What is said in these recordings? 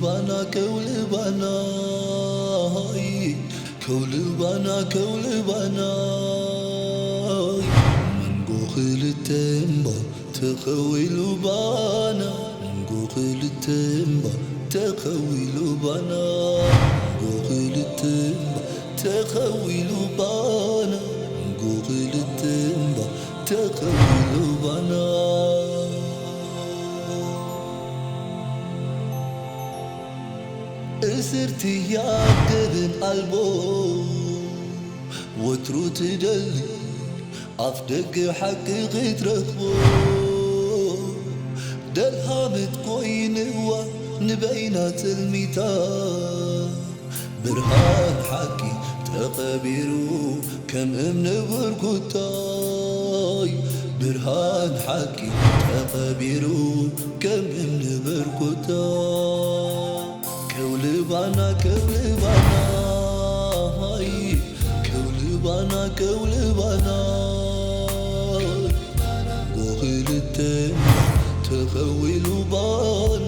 ባና ከውልባናይ፣ ከውልባና፣ ከውልባናይ። መንጎ ክልተ እምባ ተኸዊሉ ባና፣ መንጎ ክልተ እምባ ተኸዊሉ ባና፣ መንጎ ክልተ እምባ ተኸዊሉ ባና፣ መንጎ ክልተ እምባ ተኸዊሉ ባና። እስርትያ ገበን ኣልቦ ወትሩ ትደሊ ኣፍ ደገ ሓቂ ክትረኽቦ ደልሃመት ኮይንዋ ንበይና ጽልሚታ ብርሃን ሓቂ ተቐቢሩ ከም እምኒ ብርኩታይ ብርሃን ሓቂ ተቐቢሩ ከም እምኒ ብርኩታይ ከውልባና ከውልባና ከውልባና ከውልባና ጎኽልተ ተኸዊሉ ባና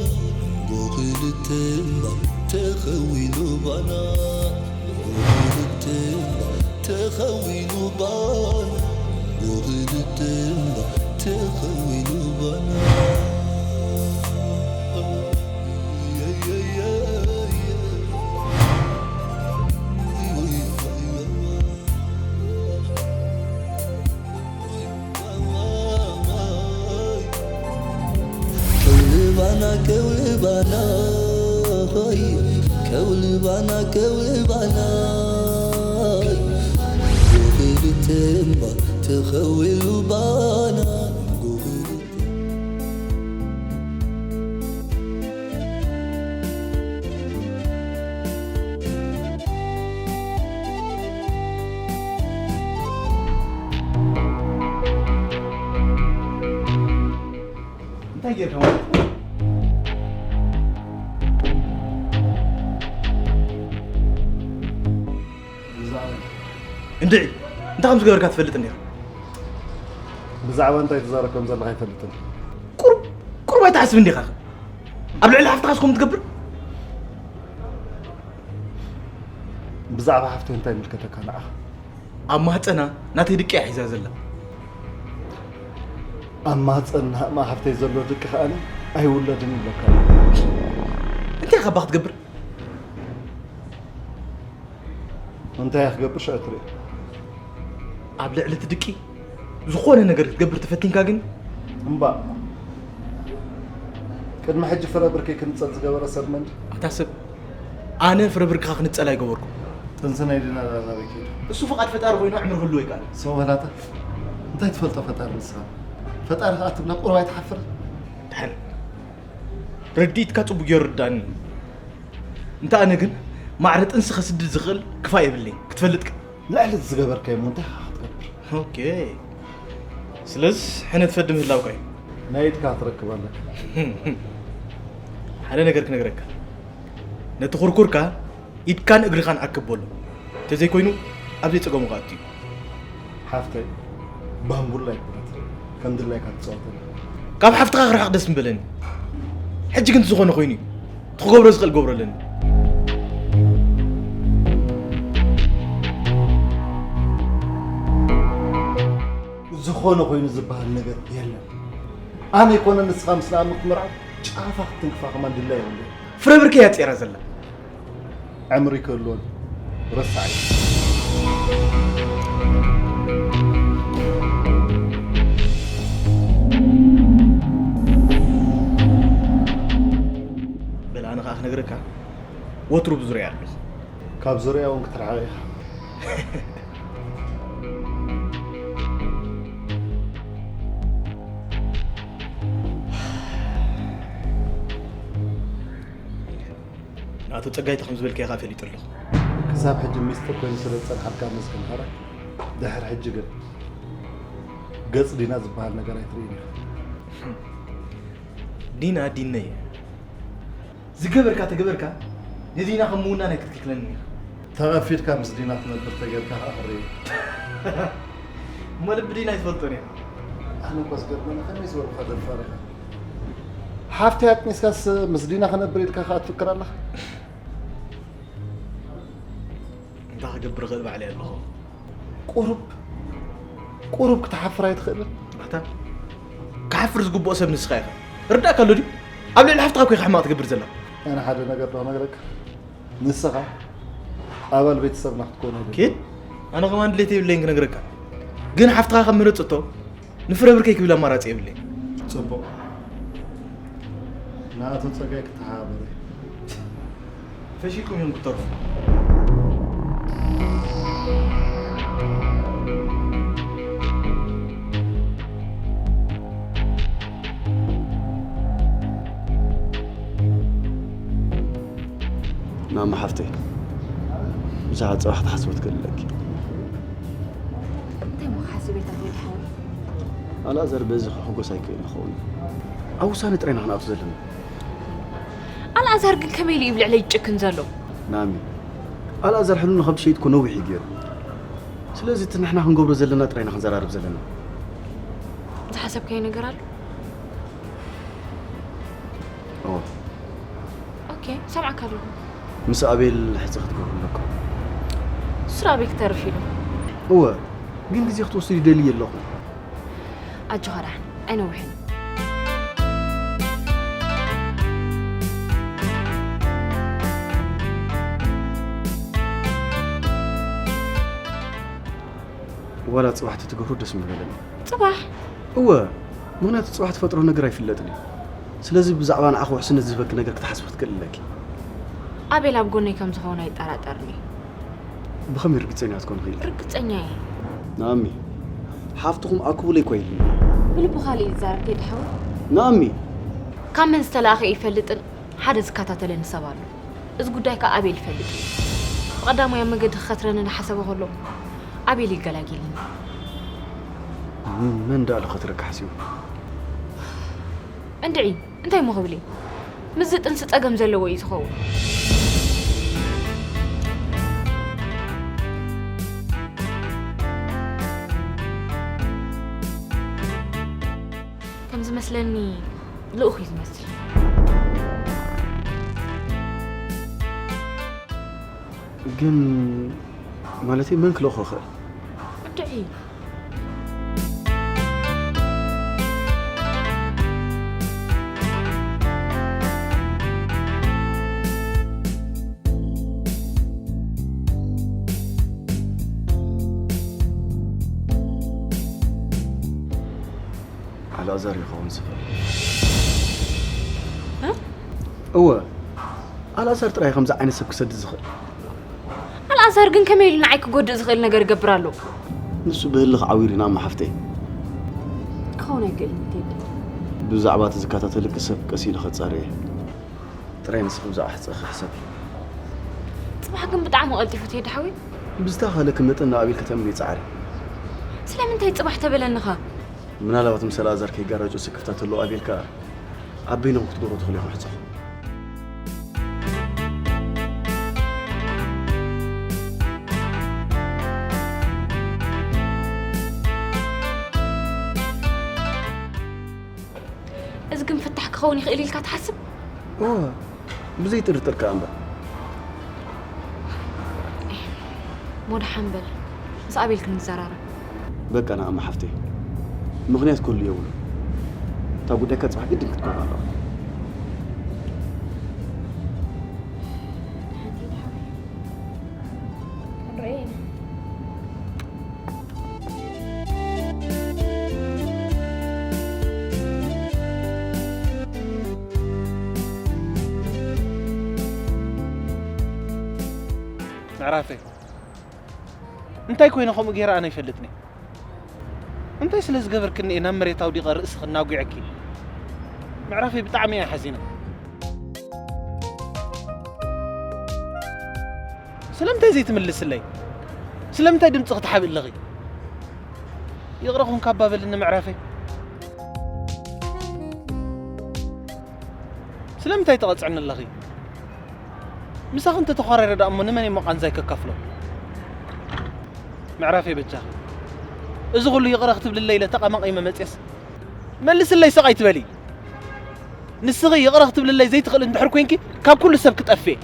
ጎኽልተ ተኸዊሉ ባና ጎኽልተ ተኸዊሉ ባና ጎኽልተ ተኸዊሉ ባና ከውልባና ከውልባና ሆይ ከውልባና ከውልባና ጎኽልተ እምባ ተኸዊሉ ባና ጎኽልተ እንታይ ጌርካ ማለት እንድዒ እንታይ ከም ዝገበርካ ትፈልጥ እንዲኻ ብዛዕባ እንታይ ትዛረብ ከም ዘለኻ ኣይፈልጥን ቁርብ ቁርብ ኣይትሓስብ እንዲኻ ኣብ ልዕሊ ሓፍትኻስ ከምኡ ትገብር ብዛዕባ ሓፍተይ እንታይ ይምልከተካ ንዓኻ ኣብ ማህፀና ናተይ ድቂ እያ ሒዛ ዘላ ኣብ ማህፀና እማ ሓፍተይ ዘሎ ድቂ ከኣኒ ኣይውለድን ይብለካ እንታይ ካባ ክትገብር እንታይ እያ ክገብር ሽዑ ትርኢ ኣብ ልዕሊ እቲ ድቂ ዝኾነ ነገር ክትገብር ተፈቲንካ ግን እምባ ቅድሚ ሕጂ ፍረ ብርከይ ክንፀል ዝገበረ ሰብ መን ኣታ ሰብ ኣነ ፍረ ብርክኻ ክንፀል ኣይገበርኩ ጥንሲ ናይ ድና ናበይ ከይዱ እሱ ፍቓድ ፈጣሪ ኮይኑ ዕምር ክህልዎ ይከኣል ሰው በላታ እንታይ ትፈልጦ ፈጣሪ ንስኻ ፈጣሪ ከዓ ትብላ ቁርብ ኣይትሓፍር ድሓን ርድኢትካ ፅቡቅ ገይሩ ርዳኒ እንተ ኣነ ግን ማዕረ ጥንሲ ከስድድ ዝኽእል ክፋእ የብለይ ክትፈልጥ ግን ልዕሊ ዝገበርካዮ እሞ እንታይ ኢኻ ክትገብር ኦኬ ስለዚ ሕነ ትፈዲ ምህላውካ እዩ ናይ ኢድካ ክትረክብ ኣለካ ሓደ ነገር ክነግረካ ነቲ ኩርኩርካ ኢድካን እግርኻን ኣክብ በሎ እንተዘይኮይኑ ኣብ ዘይፀገሙ ክኣቱ እዩ ሓፍተይ ባንቡላ ይኩነት ከም ድላይካ ትፃወተሉ ካብ ሓፍትኻ ክርሕቕ ደስ ምበለኒ ሕጂ ግን ዝኾነ ኮይኑ እዩ ትኽገብሮ ዝኽእል ገብሮ ኣለኒ ዝኾነ ኮይኑ ዝበሃል ነገር የለን ኣነ ይኮነ ንስኻ ምስ ንኣምን ክትምርዓው ጫፋ ክትንክፋ ከማን ድላ የብለ ፍረ ብርከ እያ ጼራ ዘላ ዕምሪ ክህልወን ረሳዕ በል ኣነ ከዓ ክነግረካ ወትሩ ብዙርያ ኣለኹ ካብ ዙርያ እውን ክትርሓቕ ኢኻ ንኣቶ ጸጋይ ተኸም ዝበልካዮ ከኣ ፈሊጡ ኣለኹ። ክሳብ ሕጂ ሚስጥር ኮይኑ ስለ ዝጸንሓልካ ኣመስግን። ሕራይ፣ ድሕሪ ሕጂ ግን ገጽ ዲና ዝበሃል ነገር ኣይትርእይን ኢኻ። ዲና ዲነይ እያ። ዝገበርካ ተገበርካ ንዲና ከም ምውናን ኣይክትክልክለንን ኢኻ። ተቐፊድካ ምስ ዲና ትነብር ተገይርካ ከኣ ክርኢ። እሞ ልቢ ዲና ኣይትፈልጦን እያ። ኣነ እኳ ዝገርመኒ ከመይ ዝበልካ ደፋር ኢኻ። ሓፍተይ ኣጥኒስካስ ምስ ዲና ክነብር ኢልካ ከኣ ትፍክር ኣለኻ? እንታይ ክገብር እኽእል ባዕለይ ኣለኹ። ቁሩብ፣ ቁሩብ ክትሓፍር ኣይትኽእልን? ኣታ፣ ክሓፍር ዝግብኦ ሰብ ንስኻ ኢኻ። ርዳእካ ኣሎ ድዩ? ኣብ ልዕሊ ሓፍትኻ እኮ ኢኻ ሕማቕ ትገብር ዘላ። ኣነ ሓደ ነገር ዶ ክነግረካ? ንስኻ ኣባል ቤተሰብና ክትኮን ኣይደልን። ኪድ፣ ኣነ ከማን ድሌት የብለይን ክነግረካ። ግን ሓፍትኻ ካብ መረጽቶ፣ ንፍረ ብርከይ ክብል ኣማራጺ የብለይን። ጽቡቕ። ንኣቶ ጸጋይ ክተሓባበሩ። ፈሺልኩም እዮም ክትተርፉ። ናማ ሓፍተይ፣ ብዛዕባ ጽባሕ ትሓስቦ ትኽእል ኣለኪ። እንታይ እሞ ሓሲበ ኢልካ ትብል ሓወይ? ኣልኣዛር በዚ ክሕጎስ ኣይክእልን ይኸውን። ኣብ ውሳነ ጥራይ ኢና ክንኣቱ ዘለና። ኣልኣዛር ግን ከመይ ኢሉ እዩ ብልዕለይ ዝጭክን ዘሎ? ናሚ፣ ኣልኣዛር ሕልኑ ከብቲ ሸይጥኮ ነዊሕ እዩ ገይሩ። ስለዚ እቲ ንሕና ክንገብሮ ዘለና ጥራይ ኢና ክንዘራረብ ዘለና። ዝሓሰብካዮ ነገር ኣሎ? እወ። ኦኬ፣ ሰምዓካ ኣለኹ። ምስ ኣቤል ሕጽ ክትገብሩ ኣለኩም። ንሱ ኣበይ ክተርፍ ኢሉ? እወ፣ ግን ግዜ ክትወስድ ይደሊ ኣለኹ። ኣጆኻ ደሓን፣ ኣይነውሕን። ዋላ ጽባሕ ተትገብሩ ደስ ምበለኒ። ጽባሕ? እወ፣ ምኽንያቱ ጽባሕ ትፈጥሮ ነገር ኣይፍለጥን እዩ። ስለዚ ብዛዕባ ንዓኺ ውሕስነት ዝህበኪ ነገር ክትሓስቢ ክትክእል ኣለኪ። ኣቤል ኣብ ጎነይ ከም ዝኸውን ኣይጠራጠርን እዩ። ብኸመይ ርግጸኛ ክትኮኒ ክኢልኪ? ርግጸኛ እየ። ናሚ፣ ሓፍትኹም ኣክቡለይ እኳ ኢልኒ። ብልቡ ካልእ እዩ ዝዛረብ ቴዲ ሓወይ። ናሚ! ካብ መን ዝተላእኸ ኣይፈልጥን፣ ሓደ ዝከታተለኒ ሰብ ኣሎ። እዚ ጉዳይ ከኣ ኣቤል ይፈልጥ እዩ። ብቐዳማይ ኣብ መገዲ ክኸትረኒ እናሓሰበ ከሎ ኣቤል ይገላጊልኒ። መን ደኣ ልኸትረካ ሓሲቡ? እንድዒ፣ እንታይ እሞ ክብል እየ? ምስዚ ጥንሲ ጸገም ዘለዎ እዩ ዝኸውን። ከም ዝመስለኒ ልኡኽ እዩ ዝመስል። ግን ማለተይ መን ክልእኾ ይኽእል? እንድዒ። ኣልኣዛር ይኸውን ዝኽእል። እ? እወ፣ ኣልኣዛር ጥራይ ከምዚ ዓይነት ሰብ ክሰድድ ዝኽእል። ኣልኣዛር ግን ከመይ ኢሉ ንዓይ ክጎድእ ዝኽእል ነገር ይገብር ኣሎ? ንሱ ብህልኽ ዓዊሩ ኢና እሞ ሓፍተይ። ክኸውን ኣይክእልን ቴዲ። ብዛዕባ እቲ ዝከታተለኪ ሰብ ቀስ ኢለ ከጻሪ እየ። ጥራይ ንስኺ ብዛዕባ ሕጸኺ ሕሰቢ። ጽባሕ ግን ብጣዕሚ ቀልጢፉ ቴዲ ሓወይ። ብዝተኻእለኪ መጠን ንኣቤል ከተእምኒ ጻዕሪ። ስለምንታይ ጽባሕ ተበለንኻ? ምናልባት ምስ ኣልኣዛር ከይጋራጮ ስክፍታ ተሎ ኣቤል ከኣ ኣብ በይንኹም ክትገብሮ ትኽእሉ ኢኹም ሕጸኹም። እዚ ግን ፍታሕ ክኸውን ይኽእል ኢልካ ትሓስብ? እወ፣ ብዘይ ጥርጥር ከኣ እምበር። እሞ ደሓን በል፣ ምስ ኣቤል ክንዘራረብ። በቃ ንኣማ ሓፍተይ፣ ምኽንያት ክህሉ የብሉን። እታ ጉዳይካ ጽባሕ ግድን ክትገብራ ኣለዋ። ደሓን ቴዲ ሓወይ። ክንረኣይ ኢና። ምዕራፈይ፣ እንታይ ኮይነ ከምኡ ገይረ ኣነ ይፈልጥኒ? እንታይ ስለ ዝገበርክኒ እየ ናብ መሬት ኣውዲቐ ርእስኺ እናጒዐኪ? ምዕራፈይ፣ ብጣዕሚ እየ ሓዚነ። ስለምንታይ ዘይትምልስለይ? ስለምንታይ ድምፅኺ ትሓብኢ ኣለኺ? ይቕረ ኹን ካባ በልኒ ምዕራፈይ። ስለምንታይ ትቐጽዕኒ ኣለኺ? ምሳኺ እንተተዃረረ ደኣ እሞ ንመን እየ ቃንዛይ ከካፍሎ? ምዕራፈይ በጃኺ። እዚ ኹሉ ይቕረ ክትብልለይ ኢለ ተቐማቒመ መጽየስ፣ መልስለይ ስቕ ኣይትበሊ። ንስኺ ይቕረ ክትብልለይ ዘይትኽእል እንድሕር ኮንኪ፣ ካብ ኩሉ ሰብ ክጠፍእ።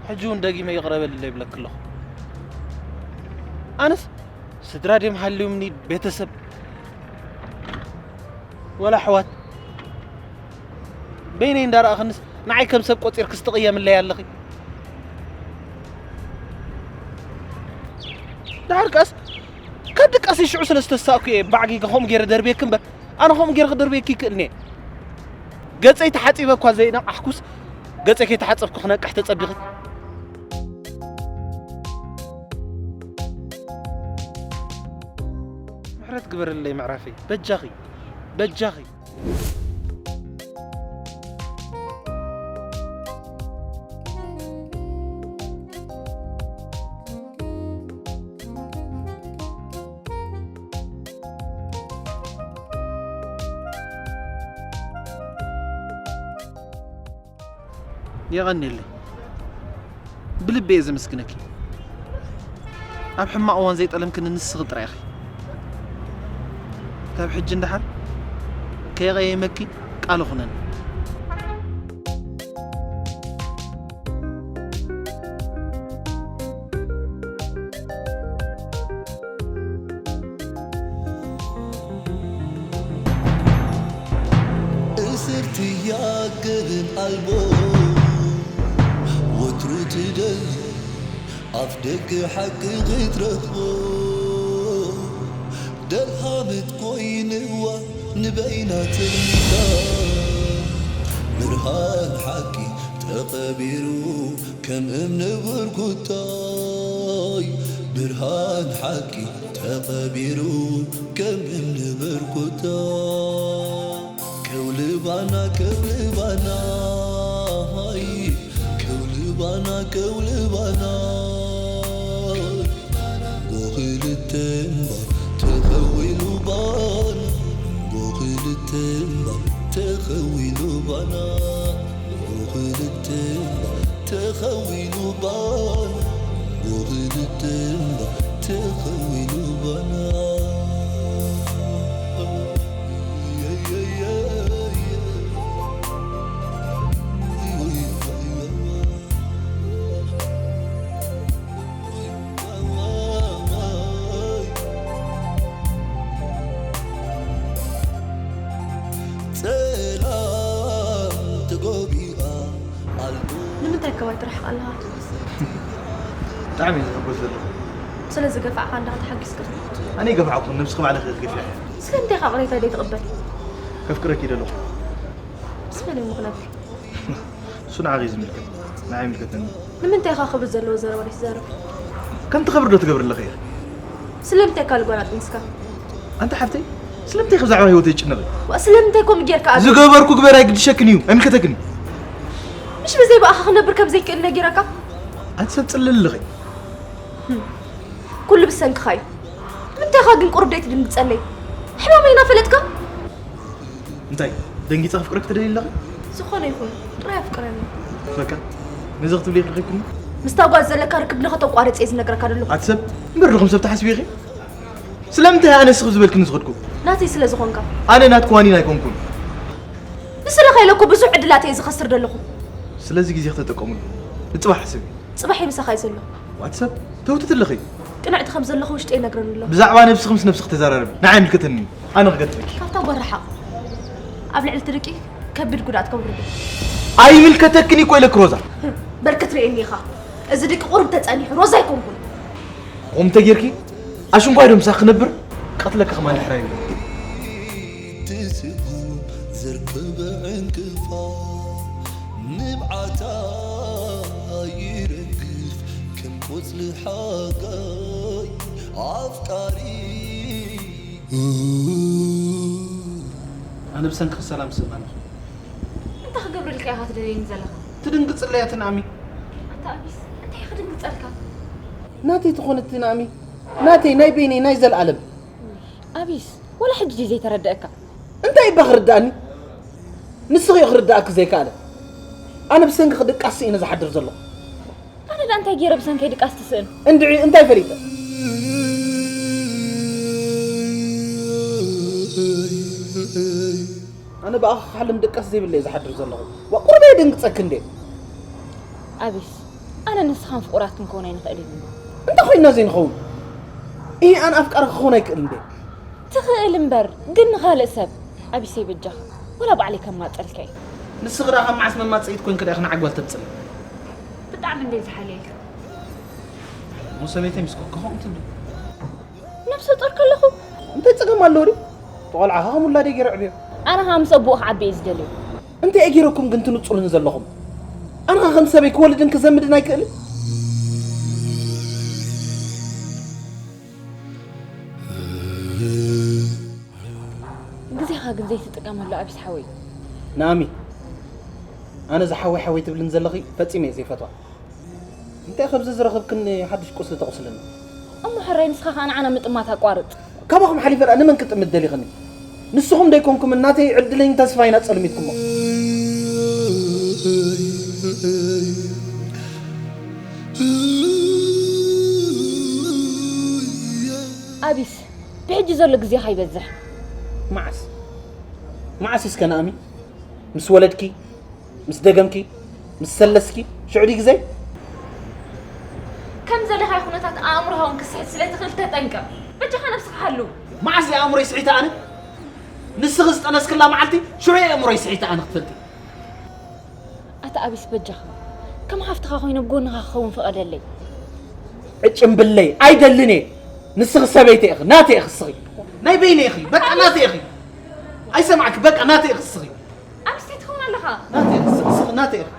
ሕጂ እውን ደጊመ ይቕረ በልለይ ይብለኪ ኣለኹ። ኣነስ ስድራ ድዮም ሃልዩምኒ፣ ቤተሰብ፣ ወላ ኣሕዋት? በይነይ እንዳረኣኽንስ ንዓይ ከም ሰብ ቆጺርክስ ትቕየምለይ ኣለኺ። ደሓር ከኣስ ካብ ድቃሰይ ሽዑ ስለ ዝተሳእኩ እየ ባዕጊ ከምኡ ገይረ ደርብየኪ እምበር፣ ኣነ ከምኡ ገይረ ክደርብየኪ ይክእልኒ እየ። ገጸይ ተሓጺበ እኳ ዘይነቃሕኩስ፣ ገጸይ ከይተሓጸብኩ ክነቅሕ ተጸቢኺ? ምሕረት ግበርለይ ምዕራፈይ፣ በጃኺ፣ በጃኺ። የቐንየለይ። ብልቢ እየ ዘመስግነኪ። ኣብ ሕማቕ እዋን ዘይጠለምክኒ ንስኺ ጥራይ ኢኺ። ካብ ሕጂ ንደሓር ከየቐየመኪ ቃል እኹነኒ። እስርትያ ገበን ኣልቦ ወትሩ ትደሊ ኣፍ ደገ ሓቂ ክትረኽቦ ደልሃመት ኮይንዋ ንበይና ትርኢታ ብርሃን ሓቂ ተቐቢሩ ከም እምኒ ብርኩታይ ብርሃን ሓቂ ተቐቢሩ ከም እምኒ ብርኩታ ከውልባና ከውልባና ሃይ ከውልባና ከውልባና ብኽልተ እምባ ተኸዊሉ ባና ብኽልተ እምባ ተኸዊሉ ባና ብኽልተ እምባ ተኸዊሉ ባና ብኽልተ እምባ ተኸዊሉ ባና ጸላም ተጎቢኣ ኣልቦ ንምንታይ ከባይ ትረሕቕ ኣለኻ? ብጣዕሚ እየ ዘሐጎስ ዘለኹ። ስለ ዝገፋዕካ ኣለኻ ተሓጊስካ። ኣነ ይገፋዕኩ፣ ነብስኺ ባዕልኺ ክትገፍያ። ስለምንታይ ኢኻ ቅሬታ ዘይትቕበል? ከፍቅረኪ እየ ዘለኹ። ምስ መን እሞ ክነብር? እሱ ንዓኺ እዩ ዝምልከት፣ ንዓይ ኣይምልከተኒ። ንምንታይ ኢኻ ክብሪ ዘለዎ ዘረባ ዘይትዛረብ? ከምቲ ክብሪ ዶ ትገብርለኺ እያ? ስለምንታይ ካልእ ጓል ኣጥኒስካ? ኣንታ ሓፍተይ፣ ስለምንታይ ኢኺ ብዛዕባ ህይወተይ ትጭነቒ? ዋ፣ ስለምንታይ ከምኡ ጌርካ ኣብ ዝገበርኩ ግበር ኣይግድሸክን እዩ፣ ኣይምልከተክን እዩ። ምሽ ብዘይ ብኣኻ ክነብር ከም ዘይክእል ነጊረካ? ኣንቲ ሰብ ጽልል ኣለኺ። ህም። ኩሉ ብሰንክኻ እዩ። ንምንታይ ኢኻ ግን ቁሩብ ደይትድንግጸለይ? ሕማመይ እናፈለጥካ? እንታይ ደንጊጸ ክፍቅረኪ ትደልዪ ኣለኺ? ዝኾነ ይኹን ጥራይ ኣፍቅረኒ። በቃ ነዚ ክትብሊ ይኽልኺ? ምስታ ጓል ዘለካ ርክብ ንኸተቋርጽ እየ ዝነግረካ ዘለኹ። ኣቲ ሰብ እምበር ዶ ከም ሰብ ትሓስቢ ኢኺ? ስለምንታይ ኣነ ንስኺ ዝበልክኒ ዝኸድኩ? ናተይ ስለ ዝኾንካ። ኣነ ናትኪ ዋኒን ኣይኮንኩን። ንስለ ከይለኩ ብዙሕ ዕድላት እየ ዝኸስር ዘለኹ። ስለዚ ግዜ ክተጠቀሙሉ ንጽባሕ ሕስቢ። ጽባሕ ይምሳኻ እዩ ዘሎ። ዋትሳፕ ተውትት ኣለኺ። ቅንዕቲ ከም ዘለኹ ውሽጠይ ይነግረኒ ኣሎ። ብዛዕባ ነብስኺ ምስ ነብስኺ ተዘራረቢ። ንዓይ ኣይምልከተንን እዩ። ኣነ ክገጥመኪ። ካብታ ጓል ርሓቕ። ኣብ ልዕሊ እቲ ደቂ ከቢድ ጉድኣት ከውርድ። ኣይምልከተክን እዩ እኮ ኢለኪ ሮዛ። በል ክትርእየኒ ኢኻ። እዚ ደቂ ቁሩብ ተጸኒሑ ሮዛ ኣይኮንኩን። ከምኡ እንተጌርኪ ኣሽንኳይ ዶ ምሳኺ ክነብር? ቀትለኪ ከማን ድሕራይ ይብል። ትስጉም ዘርከበ ዕንቅፋት ንብዓታ ይረግፍ ከም ቆጽሊ ሓጋይ ኣፍቃሪ። ኣነ ብሰንኪ ሰላም ስእን ኣለኹ። እንታይ ክገብረልካ ኢኻ ትደልየኒ ዘለኻ? ትድንግጽለይ ኣቲ ናእሚ። ኣታ ኣቢስ፣ እንታይ ክድንግጸልካ? ናተይ ትኾን እቲ ናእሚ፣ ናተይ ናይ በይነይ ናይ ዘልኣለም። ኣቢስ፣ ወላ ሕጂ ድዩ ዘይተረደአካ? እንታይ እባ ክርዳእኒ? ንስኺ እዩ ክርዳእኪ ዘይከኣለ። ኣነ ብሰንኪ ክድቃስ ኢነ ዝሓድር ዘለኹ። ኣነ ዳ እንታይ ገይረ ብሰንከይ ድቃስ ትስእን? እንድዒ እንታይ ፈሊጠ? ኣነ ብኣኻ ክሓልም ድቃስ ዘይብለ እየ ዝሓድር ዘለኹ። ዋ ቁርበ የደንግጸኪ እንዴ? ኣቢስ፣ ኣነ ንስኻን ፍቑራት ክንከውን ኣይንኽእል ኢና። እንታይ ኮይና ዘይንኸውን? እሂ ኣነ ኣፍቃሪ ክኸውን ኣይክእል እንዴ? ትኽእል እምበር ግን ንኻልእ ሰብ። ኣቢሰይ በጃኻ፣ ወላ ባዕለይ ከማጸልካ እየ። ንስኺ ደኣ ካብ መዓስ መማጸኢት ኮይንኪ ደኣ ኢኺ ንዓጓል ተብጽሊ? ብጣዕሚ እንደ ዝሓልየልካ። እሞ ሰበይተይ ምስ ኮንኪ ከምኡ ትብሊ? ነብሰ ጡር ከለኹ እንታይ ጸገም ኣለዎ ድዩ? ተቖልዓ ኸዓ ከም ውላደይ ገይረ ዕብዮ። ኣነ ኸዓ ምስ ኣቦኡ ክዓቢ እየ ዝደልዮ። እንታይ እየ ገይረኩም ግን ትንጹሉኒ ዘለኹም? ኣነ ኸ ከም ሰበይ ክወልድን ክዘምድን ኣይክእልን? ግዜኻ ግን ዘይትጥቀመሉ ኣቢስ ሓወይ። ናሚ፣ ኣነ ዝሓወይ ሓወይ ትብልን ዘለኺ ፈጺመ እየ ዘይፈትዋ። እንታይ ከብዚ ዝረኸብክኒ ሓድሽ ቁስሊ ተቑስልኒ። እሞ ሕራይ ንስኻ ኸኣ ንዓና ምጥማት ኣቋርጽ። ካባኹም ሓሊፈ ደኣ ንመን ክጥምት ደሊኽኒ? ንስኹም ደይኮንኩም እናተይ ዕድለይን ተስፋይን ኣጸልሚትኩሞ። ኣቢስ፣ ብሕጂ ዘሎ ግዜኻ ይበዝሕ። መዓስ መዓስ እስከ ንኣሚ ምስ ወለድኪ ምስ ደገምኪ ምስ ሰለስኪ ሽዑ ድዩ ግዜ? ከም ዘለኻዮ ኩነታት ኣእምሮኻ እውን ክስሕት ስለ ትኽእል ተጠንቀቕ። በጃኻ ነብስኻ ሓሉ። መዓስ እየ ኣእምሮይ ስሒተ ኣነ? ንስኺ ዝጠነስክላ መዓልቲ ሽዑ እየ ኣእምሮይ ስሒተ ኣነ ክትፈልጢ። ኣታ ኣቢስ በጃኻ ከም ሓፍትኻ ኮይነ ብጎንኻ ክኸውን ፍቐደለይ። ዕጭምብለይ ኣይደልን እየ። ንስኺ ሰበይተይ ኢኺ፣ ናተይ ኢኺ እስኺ። ናይ በይነይ ኢኺ፣ በቃ ናተይ ኢኺ። ኣይሰማዕኪ፣ በቃ ናተይ ኢኺ እስኺ። ኣቢስ እንታይ ትኸውን ኣለኻ? ናተይ ኢኺ፣ እስኺ ናተይ ኢኺ።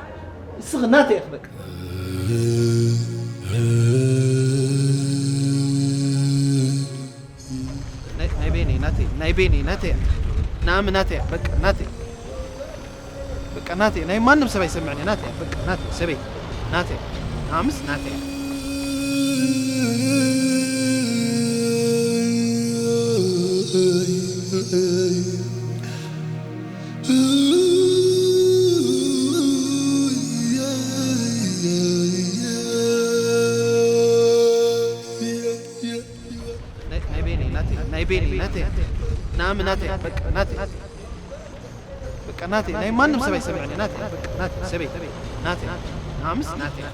እስኺ ናተይ ኢኺ በቃ። ናይ ናይ በይነይ ናተይ ናይ በይነይ ናተይ እያ። ንኣሚ ናተይ እያ በቃ ናተይ በቃ ናተይ ናይ ማንም ሰብ ኣይሰምዕን እያ ናተይ እያ በቃ ናተይ ሰበይቲ ናተይ እያ። ንኣምስ ናተይ እያ። ናይ ናይ በይነይ ናተይ ናይ በይነይ ናተይ ናም ናተይ በቃ ናተይ በቃ ናተይ ናይ ማንም ሰብ ኣይሰምዕን ናተይ በቃ ናተይ ሰበይ ናተይ ናምስ ናተይ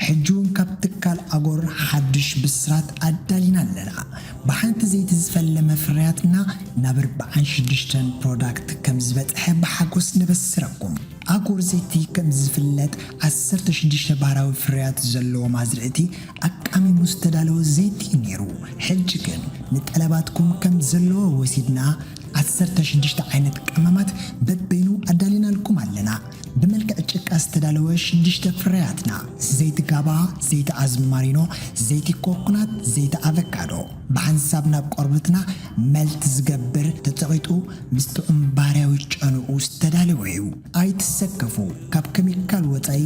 ሕጂ እውን ካብ ትካል ኣጎር ሓድሽ ብስራት ኣዳሊና ኣለና። ብሓንቲ ዘይቲ ዝፈለመ ፍርያትና ናብ ኣርብዓን ሽዱሽተን ፕሮዳክት ከም ዝበጽሐ ብሓጎስ ነበስረኩም። ኣጎር ዘይቲ ከም ዝፍለጥ ዓሰርተ ሽዱሽተ ባህራዊ ፍርያት ዘለዎም ኣዝርእቲ ኣቃሚሙ ዝተዳለወ ዘይቲ እዩ ነይሩ። ሕጂ ግን ንጠለባትኩም ከም ዘለዎ ወሲድና ዓሰርተ ሽዱሽተ ዓይነት ቀመማት በበይኑ ኣዳሊናልኩም ኣለና። ብመልክዕ ጭቃ ዝተዳለወ ሽዱሽተ ፍርያትና፣ ዘይቲ ጋባ፣ ዘይቲ ኣዝማሪኖ፣ ዘይቲ ኮኮናት፣ ዘይቲ ኣቨካዶ፣ ብሓንሳብ ናብ ቆርበትና መልት ዝገብር፣ ተጸቒጡ ምስ ጥዑም ባህርያዊ ጨንኡ ዝተዳለወ እዩ። ኣይትሰከፉ፣ ካብ ኬሚካል ወጻኢ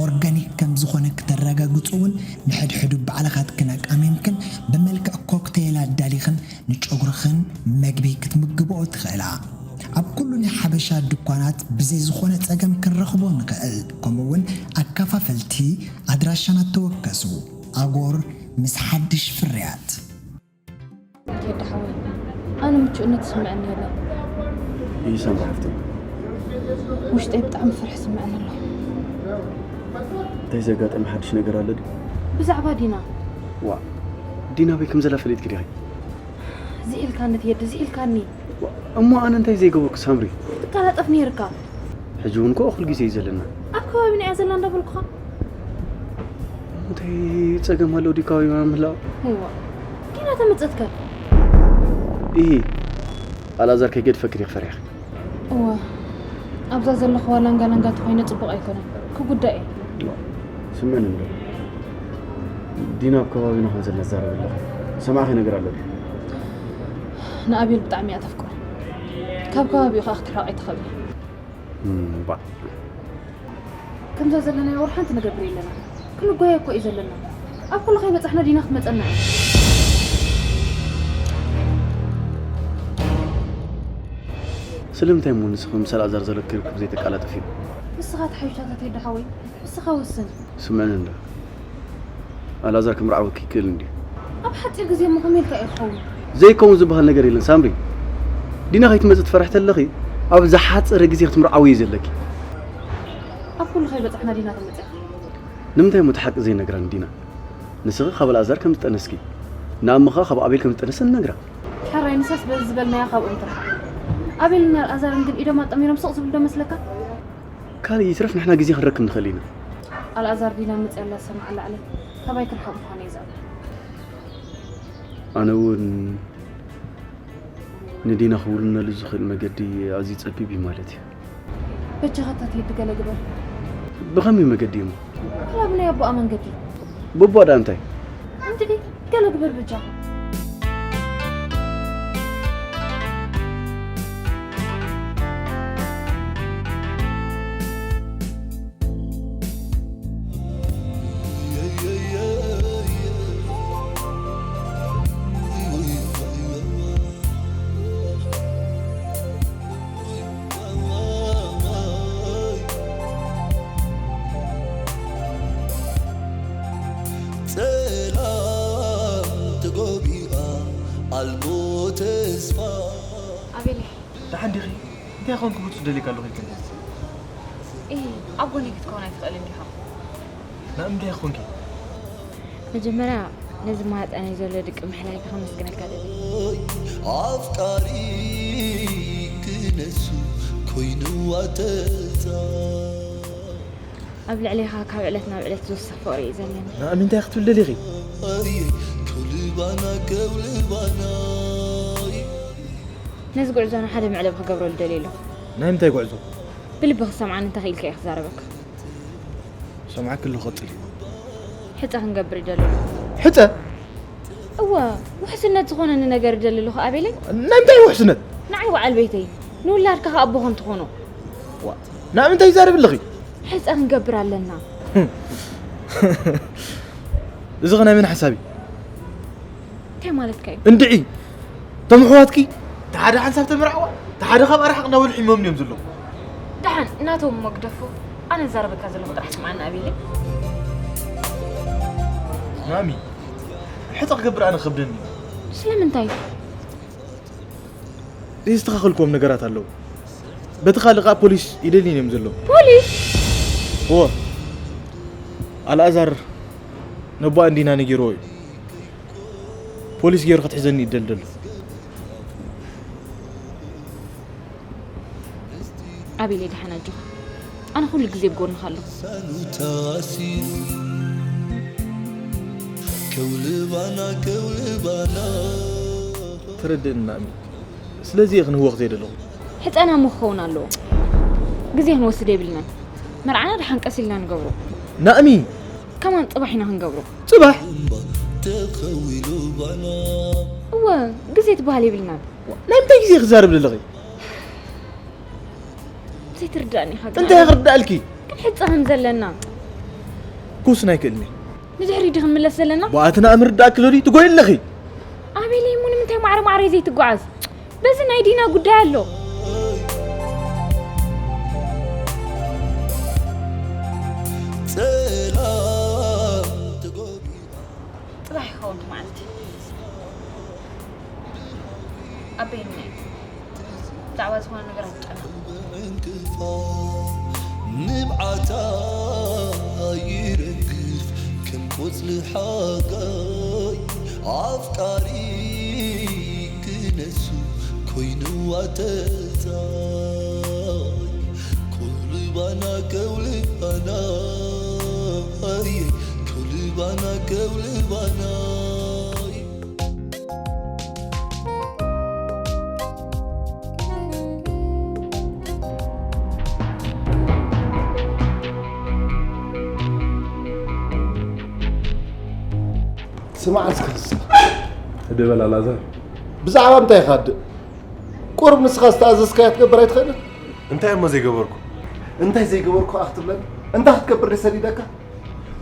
ኦርጋኒክ ከም ዝኾነ ክተረጋግጹ እውን ንሕድሕዱ ባዕልኻትክን ኣቃሚምክን ብመልክዕ ኮክቴል ኣዳሊኽን ንጨጉርኽን መግቢ ክትምግብኦ ትኽእላ። ኣብ ኩሉ ናይ ሓበሻ ድኳናት ብዘይ ዝኾነ ጸገም ክንረኽቦ ንኽእል። ከምኡ እውን ኣከፋፈልቲ ኣድራሻና ተወከሱ። ኣጎር ምስ ሓድሽ ፍርያት። ቴዲ ሓወይ፣ ኣነ ምቹእነት ይስምዐኒ የለን። ይሰምራ ሓፍተይ። ውሽጠይ ብጣዕሚ ፍርሒ ይስምዐኒ ኣሎ። እንታይ ዘጋጠመ ሓድሽ ነገር ኣሎ ድዩ? ብዛዕባ ዲና። ዋእ፣ ዲና ኣበይ ከም ዘላ ፈሊጥኪ ዲኺ? ዝኢልካኒ ትየዲ ዝኢልካኒ። ዋእ፣ እሞ ኣነ እንታይ ዘይገበርኩ ሳምሪ? ክትቀላጠፍ ነይርካ። ሕጂ እውን እኮ እኹል ግዜ እዩ ዘለና። ኣብ ከባቢና እያ ዘላ እንዳበልኩኻ። እንታይ ጸገም ኣለዎ ድዩ ከባቢና ምህላው? እዋ፣ ዲና ተመጸትካ። ኢሂ፣ ኣልኣዛር ከይገድፈኪ ዲኺ ፈሪሕኺ? እዋ፣ ኣብዛ ዘለኹዋ ላንጋ ላንጋ ተኾይነ ጽቡቕ ኣይኮነን። ክጉዳእ እየ። ስምዕኒ እንዶ። ዲና ኣብ ከባቢና ከም ዘላ ትዛረቢ ኣለኺ። ዝሰማዕኺ ነገር ኣሎ ድዩ? ንኣቤል ብጣዕሚ እያ ተፍቅሮ። ካብ ከባቢኡ ከዓ ክትርሕቕ ኣይትኽእልን። እምባእ። ከምዛ ዘለናዮ ወር ሓንቲ ንገብር የለና። ክንጓየ እኮ እዩ ዘለና። ኣብ ኩሉ ከይበጻሕና ዲና ክትመጸና እያ። ስለምንታይ እሞ ንስኺ ምስ ኣልኣዛር ዘለኪ ርክብ ዘይተቃላጥፊ? ንስኻ ተሓይሻታት የዳ ሓወይ፣ ንስኻ ወስን። ስምዕኒ እንዳ ኣልኣዛር ክምርዓወኪ ይክእል እንድዩ። ኣብ ሓፂር ግዜ እሞ ከመይ ኢልካ እዩ ክኸውን? ዘይከውን ዝበሃል ነገር የለን ሳምሪ። ዲና ከይትመፅእ ትፈርሒ ተለኺ ኣብ ዝሓፀረ ግዜ ክትምርዓዊ እዩ ዘለኪ። ኣብ ኩሉ ከይበፃሕና ዲና ትመፅእ። ንምንታይ እሞ እቲ ሓቂ ዘይነግረን ዲና? ንስኺ ካብ ኣልኣዛር ከም ዝጠነስኪ፣ ንኣምኻ ካብ ኣቤል ከም ዝጠነሰ ንነግራ። ሕራይ ንሳስ በዚ ዝበልናያ ካብኦም ትርሓቕ። ኣቤልን ኣልኣዛርን ግን ኢዶም ኣጠሚሮም ስቕ ዝብሉ ዶ መስለካ? ካልእ ይትረፍ ንሕና ግዜ ክንረክብ ንኽእል ኢና። ኣልኣዛር ዲና መፅያ ኣላ ዝሰምዓላ ዕለት ካባይ ክርሕቕ ምዃኑ እየ ዝኣምን። ኣነ እውን ንዲና ክውንነሉ ዝኽእል መገዲ ኣዝዩ ጸቢብ እዩ ማለት እዩ። በጃኻ እታ ትሄድ ገለ ግበር። ብኸመይ መገዲ እሞ? ክላብ ናይ ኣቦኣ መንገዲ። በቦኣ ደኣ እንታይ? እንድዒ ገለ ግበር በጃኻ። ኣልቦ ተስፋ ኣቤለይ ደሓን ዲኺ? እንታይ ኾንኪ ብፁዕ ደሊካ ኣለኹ ኢልክኒ? እ ኣብ ጎነይ ክትከውን ኣይትኽእልን ዲኻ? ናብ እንታይ ኾንኪ? መጀመርያ ነዚ ማህፀነይ ዘሎ ድቂ ምሕላይካ ከመስግነካ ደሊ። ኣፍቃሪ ክነሱ ኮይንዋ ተዛ ኣብ ልዕሌኻ ካብ ዕለት ናብ ዕለት ዝውስኽ ፍቕሪ እዩ ዘለኒ። ንኣምን እንታይ ክትብል ደሊኺ? ከውልባና ከውልባና ነዚ ጉዕዞና ሓደ መዕለቢ ክገብረሉ ደልየ ኣለኹ። ናይ ምንታይ ጉዕዞ? ብልቢ ክሰምዓኒ እንተኽኢልካ እየ ክዛረበካ። ሰምዓኪ ኣለኹ፣ ቀጽሊ። ሕጸ ክንገብር ይደሊ ኣለኹ። ሕጸ? እወ፣ ውሕስነት ዝኾነኒ ነገር ይደሊ ኣለኹ ኣቤለይ። ናይ ምንታይ ውሕስነት? ንዓይ በዓል ቤተይ፣ ንውላድካ ከኣ ኣቦ ከም ትኾኖ። ዋ፣ ንኣብ እንታይ ይዛረብ ኣለኺ? ሕጸ ክንገብር ኣለና። እዚ ኸ ናይ መን ሓሳብ እዩ? እንታይ ማለትካ እዩ? እንድዒ፣ እቶም ኣሕዋትኪ እቲ ሓደ ሓንሳብ ተመርዓዋ፣ እቲ ሓደ ካብ ኣርሓቕ እናበሉ ሒሞም እዮም ዘለዉ። ደሓን ናቶም እሞ ግደፎ፣ ኣነ ዝዛረበካ ዘለኹ ጥራሕ ስምዓኒ ኣቤለይ። ማሚ፣ ሕጸ ክገብር ኣነ ክኸብደኒ እዩ። ስለምንታይ? ዘየስተኻኸልክዎም ነገራት ኣለዉ። በቲ ካልእ ኸኣ ፖሊስ ይደልይኒ እዮም ዘለዉ። ፖሊስ? እወ። ኣልኣዛር ነቦኣ እንዲና ነጊርዎ እዩ። ፖሊስ ገይሩ ክትሕዘኒ ይደሊ ዘሎ። ኣቤለይ ደሓን ኣጆኻ። ኣነ ኩሉ ግዜ ብጎንኻ ኣለኹ። ሳኑ ተኣሲሩ ከውልባና ከውልባና ተረድእኒ ናእሚ። ስለዚ እየ ክንህወኽ ዘይደለኹ። ሕጸና እሞ ክኸውን ኣለዎ። ግዜ ክንወስድ የብልናን። መርዓና ደሓን ቀስ ኢልና ንገብሮ። ናእሚ! ከማን ጽባሕ ኢና ክንገብሮ። ጽባሕ? እምባ ተኸዊሉ ባና እወ፣ ግዜ ትበሃል የብልናን። ናይ ምንታይ ግዜ ክዛረብ ዘለኺ? ዘይትርዳእኒ ኢኻ ግን እንታይ ክርዳእልኪ? ክንሕጸ ከም ዘለና ክውስን ኣይክእልን እየ። ንድሕሪት ድዩ ክንምለስ ዘለና? ብኣትና ምርዳእኪ ዶ ትጎይ ኣለኺ? ኣቤለይ እሞ ንምንታይ ማዕረ ማዕረ ዘይትጓዓዝ? በዚ ናይ ዲና ጉዳይ ኣሎ። ጸላም ተጎቢኣ ጽባሕ ይኸውን እቲ መዓልቲ። ኣበይ እኒኣ? ብዛዕባ ዝኾነ ነገር ኣይትጨነቕ። ንብዓታ ይረግፍ ከም ቆጽሊ ሓጋይ ኣፍቃሪ ክነሱ ኮይንዋ ተዛይ ከውልባና ከውልባና ከውልባና ከውልባና ስማዕ እስከ ንስኻ። ህድእ በል ኣልኣዛር። ብዛዕባ እንታይ ኢኻ ኣድእ? ቁሩብ ንስኻ ዝተኣዘዝካዮ ክትገብር ኣይትኽእልን? እንታይ እሞ ዘይገበርኩ? እንታይ ዘይገበርኩ ኣኽ ትብለኒ? እንታይ ክትገብር ድየ ሰዲደካ?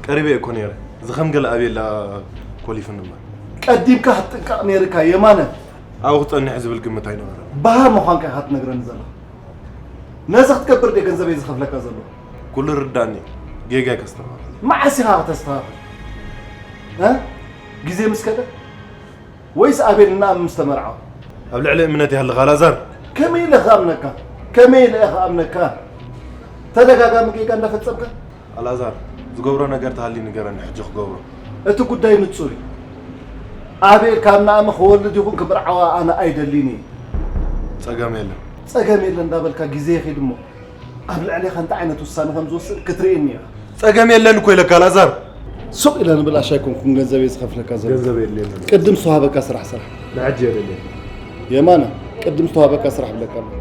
ቀሪበ እኮ ነይረ። ዝኸም ገለ ኣቤላ ኮሊፉኒ እምበር። ቀዲምካ ክትጥንቀቕ ነይርካ የማነ። ኣብኡ ክጸንሕ ዝብል ግምት ኣይነበረን። ባህ ምዃንካ ኢኻ ትነግረኒ ዘለኻ። ነዚ ክትገብር ድየ ገንዘበይ ዝኸፍለካ ዘለኹ? ኩሉ ይርዳእኒ እዩ። ጌጋይ ከስተኻኽል። መዓስ ኢኻ ከተስተኻኽል? እ? ግዜ ምስ ከደ? ወይስ ኣቤል ንኣም ምስ ተመርዓወ? ኣብ ልዕሊ እምነት ይሃልኻ ኣልኣዛር። ከመይ ኢለ ክኣምነካ? ከመይ ኢለ እየ ክኣምነካ? ተደጋጋሚ ጌጋ እንዳፈጸምካ? ኣልኣዛር፣ ዝገብሮ ነገር ተሃልዩ ንገረኒ፣ ሕጂ ክገብሮ። እቲ ጉዳይ ንጹር እዩ። ኣቤል ካብ ንኣም ክወልድ ይኹን ክምርዓዋ ኣነ ኣይደልይን እየ። ጸገም የለን። ጸገም የለን እንዳበልካ ግዜ ይኺድ እሞ ኣብ ልዕሌኻ እንታይ ዓይነት ውሳነ ከም ዝወስድ ክትርእየኒ ኢኻ። ጸገም የለን እኮ ኢለካ ኣልኣዛር። ሱቕ ኢለ ንብል ዓሻ ኣይኮንኩን ገንዘበይ ዝኸፍለካ ዘሎ። ገንዘብ የድልየኒ ኣሎ። ቅድም ዝተዋህበካ ስራሕ ስራሕ። ንሕጂ የድልየኒ። የማነ ቅድም ዝተዋህበካ ስራሕ ብለካ ኣለኹ።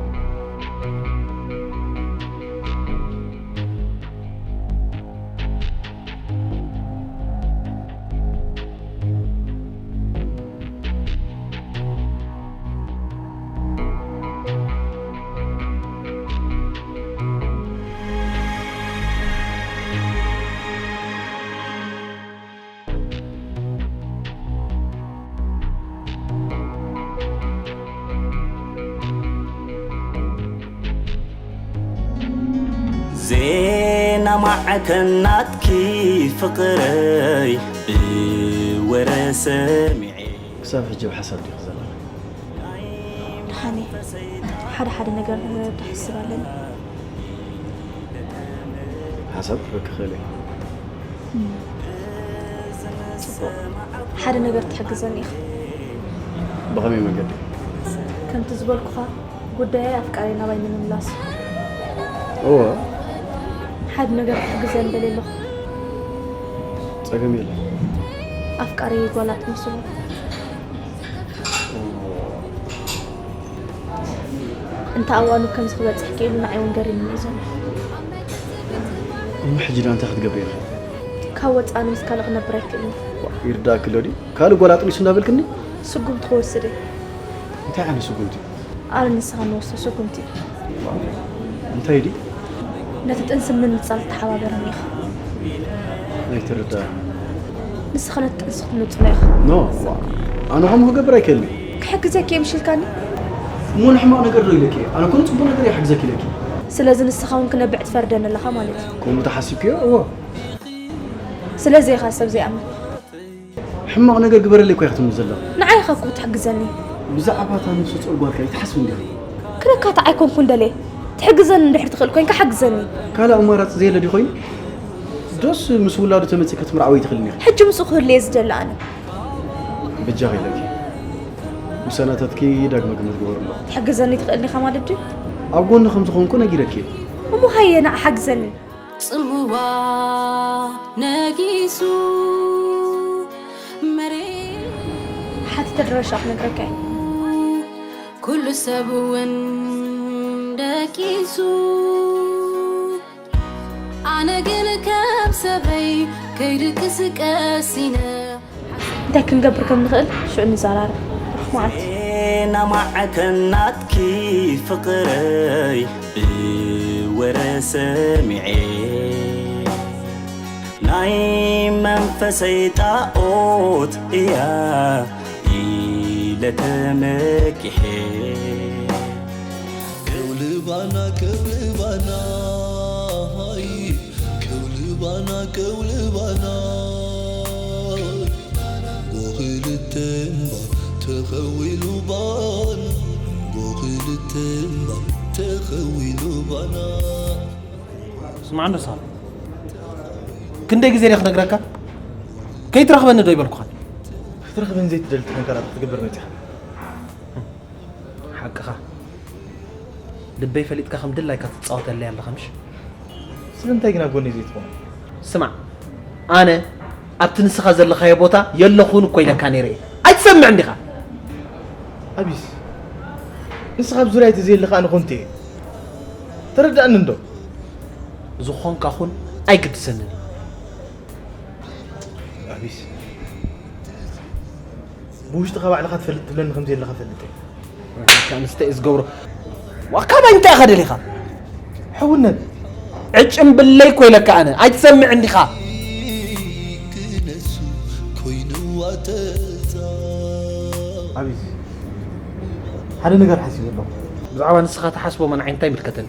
ዜና ማዕከናትኪ ፍቕረይ ብወረ ሰሚዐ። ክሳብ ሕጂ ኣብ ሓሳብ ዲኺ ዘለኺ? ደሓን እየ። ሓደ ሓደ ነገር ክሕስብ ኣለኒ። ሓሳብ ክህበኪ እኽእል እየ። ጽቡቕ። ሓደ ነገር ትሕግዘኒ ኢኻ። ብኸመይ መገዲ? ከምቲ ዝበልኩኻ ጉዳየይ ኣፍቃረይ ናባይ ንምምላስ። እወ። ሓደ ነገር ክትሕግዘኒ ደልየ ኣለኹ። ጸገም የለን። ኣፍቃረይ ጓል ኣጥሚሱኒ። እንተ ኣዋኑ ከምዚ ክበጽሕ ክኢሉ ንዓይ እውን ገሪሙኒ እዩ ዘሎ። እሞ ሕጂ ደኣ እንታይ ክትገብሪ ኢኺ? ካብ ወጻኢ ኣነ ምስ ካልእ ክነብር ኣይክእልን። ይርዳእኪ ኣሎ ድዩ? ካልእ ጓል ኣጥኒሱ እንዳበልክኒ? ስጉምቲ ክወስድ እየ። እንታይ ዓይነት ስጉምቲ? ኣነ ንስኻ ንወስዶ ስጉምቲ። እንታይ ድዩ? ነቲ ጥንሲ ምንጻል ተሓባበረኒ ኢኻ። ኣይትርዳእ። ንስኻ ነቲ ጥንሲ ክትንጽሎ ኢኻ። ኖ፣ ዋ፣ ኣነ ከምኡ ክገብር ኣይክእልን እየ። ክሕግዘኪ እየ ምሽ ኢልካኒ? እሞ ንሕማቕ ነገር ዶ ኢለኪ እየ? ኣነ እኮ ንጽቡቕ ነገር እየ ክሕግዘኪ ኢለኪ። ስለዚ ንስኻ እውን ክነብዕ ትፈርደኒ ኣለኻ ማለት እዩ። ከምኡ ተሓሲብክዮ? እወ። ስለዚ ኢኻ ሰብ ዘይኣምን። ሕማቕ ነገር ግበረለይ እኮ ኢኺ ትብሊ ዘለኺ። ንዓይ ኢኻ እኮ ትሕግዘኒ። ብዛዕባ እታ ነፍሰ ጾር ጓልካ ኣይትሓስብን ዲኺ? ክነካትዓ ኣይኮንኩን ደልየ። ትሕግዘኒ እንድሕር ትኽእል ኮይንካ ሓግዘኒ። ካልእ ኣማራጺ ዘየለ ድዩ ኮይኑ? ዶስ ምስ ውላዱ ተመጺእኪ ክትምርዓዊ ኣይትኽእልን ኢኺ? ሕጂ ምስኡ ክህሉ እየ ዝደሊ ኣነ። በጃኺ ኢለኪ። ውሳነታትኪ ዳግመ ግምት ግበርሉ። ትሕግዘኒ ትኽእል ዲኻ ማለት ድዩ? ኣብ ጎኒ ከም ዝኾንኩ ነጊረኪ እየ። እሞ ሃየ ንዓ ሓግዘኒ። ጽምዋ ነጊሱ መሬት ሓቲተ ድረሻ ክነግረካ እየ። ኩሉ ሰብ እውን ደቂሱ ኣነ ግን ከም ሰበይ ከይድቅስ ቀሲነ እንታይ ክንገብር ከም ንኽእል ሽዑ ንዘራረብ። ርሑቕ መዓልቲ። ዜና ማዕከናትኪ ፍቕረይ ብወረ ሰሚዐ ናይ መንፈሰይ ጣኦት እያ ኢለ ተመኪሐ። ከውልባና ከውልባና ሃይ ከውልባና ከውልባና ብኽልተ እምባ ተኸዊሉ ባና ብኽልተ እምባ ተኸዊሉ ባና። ስማዕ እንዶ ሳሚ፣ ክንደይ ግዜ ድየ ክነግረካ? ከይትረኽበኒ ዶ ይበልኩኻ? ክትረኽበኒ ዘይትደሊ ተኾንካ ዳኣ ክትገብር መጺኻ። ሓቅኻ። ልበይ ፈሊጥካ ከም ድላይካ ትጻወተለይ ኣለኻ ምሽ? ስለምንታይ ግን ኣብ ጎነይ ዘይትኾን? ስማዕ፣ ኣነ ኣብቲ ንስኻ ዘለኻዮ ቦታ የለኹን እኮ ኢለካ ነይረ እየ። ኣይትሰምዕን ዲኻ? ኣቢስ፣ ንስኻ ኣብ ዙርያይ ተዘየለኻ ኣነ ኮንቱ እየ። ተረዳእኒ እንዶ? ዝኾንካ ኩን ኣይግድሰንን እዩ። ኣቢስ፣ ብውሽጥኻ ባዕልኻ ትፈልጥ ትብለኒ ከም ዘየለኻ ፈልጥ እየ። ደቂ ኣንስትዮ ዝገብሮ። ዋ፣ ካባይ እንታይ ኢኻ ደሊኻ? ሕውነት። ዕጭም ብለይ እኮ ኢለካ ኣነ። ኣይትሰምዕን ዲኻ? ኣቢስ፣ ሓደ ነገር ሓሲበ ኣለኹ። ብዛዕባ ንስኻ ትሓስቦ መን ዓይነታ ይምልከተኒ?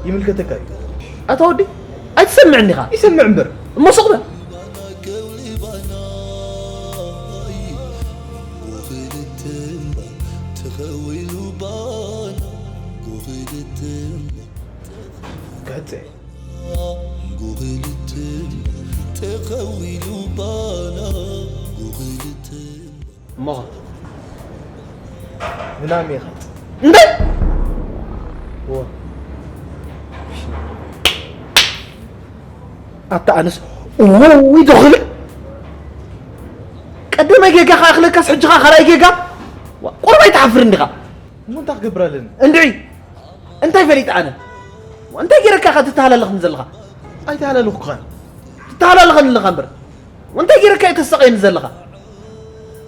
ይምልከተካ እዩ። ኣታ ወዲ፣ ኣይትሰምዕን ዲኻ? ይሰምዕ እምበር። እሞ ስቕ በል። ክሕጽ እየ። እሞኸ? ንላም እየ ክሕጽ። እንታይ? እወ። ኣታ ኣነስ እውይ ዶ ክብል? ቀደመ ጌጋ ከኣኽለካስ ሕጂ ኸኣ ካልኣይ ጌጋ? ዋ፣ ቁሩብ ኣይትሓፍርን ዲኻ? እሞ እንታይ ክገብር ኣለኒ? እንድዒ! እንታይ ፈሊጠ ኣነ? ዋ፣ እንታይ ገይረካ ኢኻ ትተሃላለኽኒ ዘለኻ? ኣይተሃላለኹካን። ትተሃላለኸኒ ኣለኻ እምበር። እንታይ ገይረካ እዩ ተሰቐየኒ ዘለኻ?